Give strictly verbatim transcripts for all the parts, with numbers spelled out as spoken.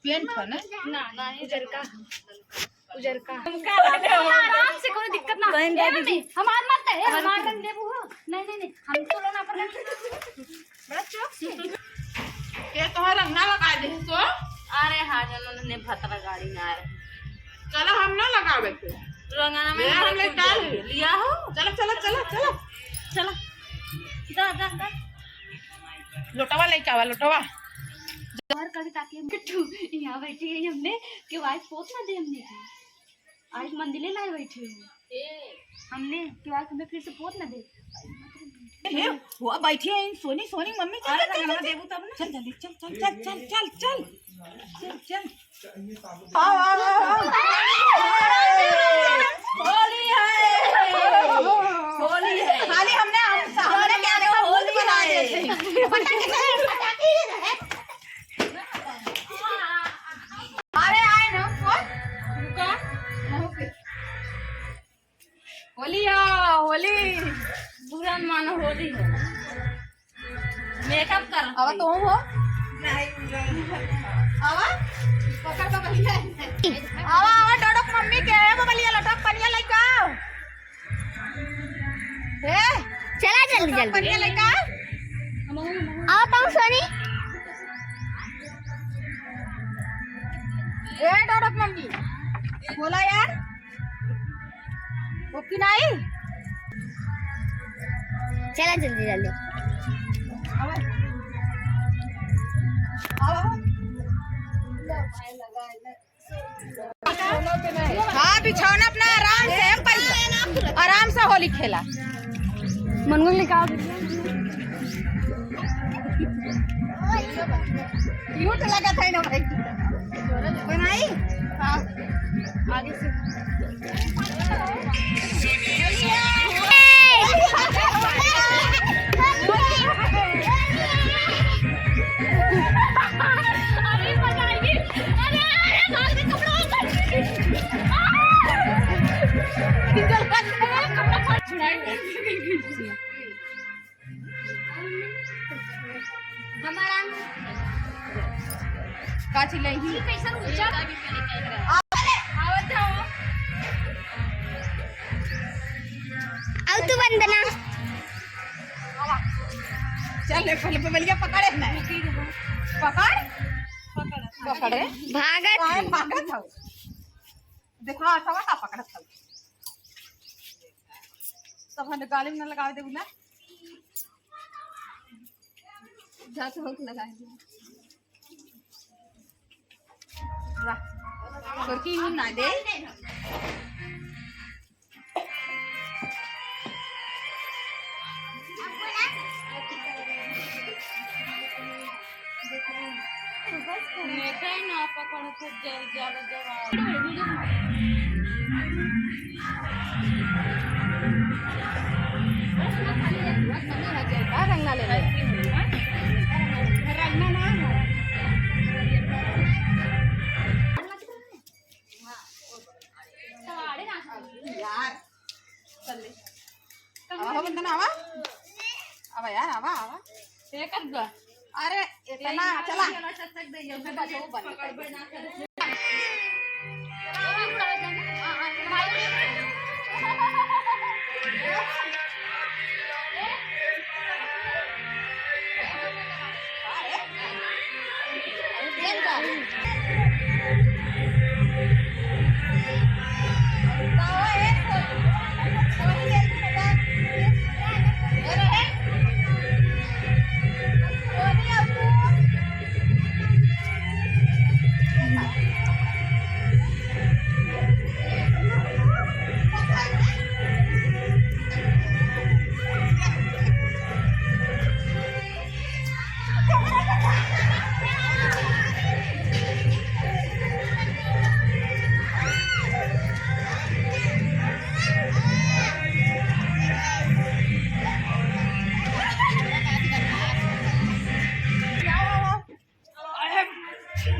पेंट है ना? ना, ना, उजरका। उजरका। हमका आराम से, कोनो दिक्कत ना। पहन दे ए, दीदी। मम्मी, हमार मत है, हमार रंग देबू हो। नहीं, नहीं, नहीं, हम तो लोना पर रंग। बड़ा चौक से। ये तोहर रंग ना लगा दे तो? अरे हाँ, जनन ने भतरा गाड़ी ना आए। चलो, हम ना लगावे के। रंगना में ले, हम ले काल। लिया हो? चलो, चलो, चलो, चलो। चलो। दा, दा, दा। लोटवा लेके आवा, लोटवा। बाहर कभी ताकि हम किट्टू यहाँ बैठी है, हमने कि आज पोत ना दे हमने की। आज मंदिले लाए बैठे हैं। हमने कि आज हमें फिर से पोत ना दे। ए, वो बैठी है इन सोनी, सोनी मम्मी, चल, अरे, चल, चल, रंगना चल। देबू तब ना। चल, जल्दी, चल, चल, चल, चल। चल, चल। आओ, आओ, आओ, आओ। होली है। होली है। खाली हमने, हम, हमने क्या देखा, होली बना देते हैं। अरे आए ना, कौन? रुका। होली हो, होली। बुरा न मानो, होली हो। मेकअप कर। आवा तो हो। आवा। पकड़ तो बलिया। आवा, आवा, डोडो मम्मी के, ए बबलिया, लटक पनिया लइका। ए, चला जल्दी, जल्दी। पनिया लइका। आवा तो सोनी। ए, डोडो मम्मी। बोला यार। ओके नाही? चला जल्दी, जल्दी। आवा। आवा। हाँ, बिछौना अपना आराम से, पैसा, आराम से होली खेला। मनगुल निकाल। क्यूट लगत है ना भाई। बनाई? हाँ। आगे से। अरे, मजा आएगी। अरे, अरे, भाग दे, कपड़ा उतार। कपड़ा फाड़। हमारा का चिल्लाई? ई कैसन ऊंचा? आवत जाओ। अब तू वंदना। चल रे, पहले बबलिया पकड़े ना। पकड़। पकड़ रे। भागत काहे ही। भागत हो? देखो, आसवा का पकड़त हो। तब हम गाली में न लगावे देबू ना। जा तो होक लगाए दे। वाह। छोटकी हूँ ना दे। नेकाई ना पकड़ के जल, जल, जल। रंगना ले ले। रंगना ना हो। यार, चल ले। आवा हो बंदना, आवा। आवा यार, आवा, आवा। ये कर दो। अरे, इतना, चला।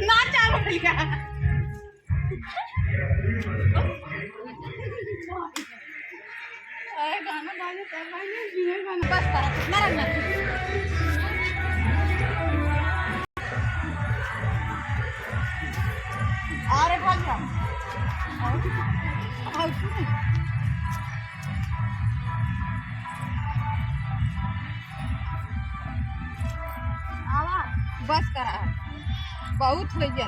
ना चाहो भैया। अरे गाना बाजे तब बाजे, जीवन गाना। बस करा, कितना रंगना। आवा, बस करा, बहुत हो गया।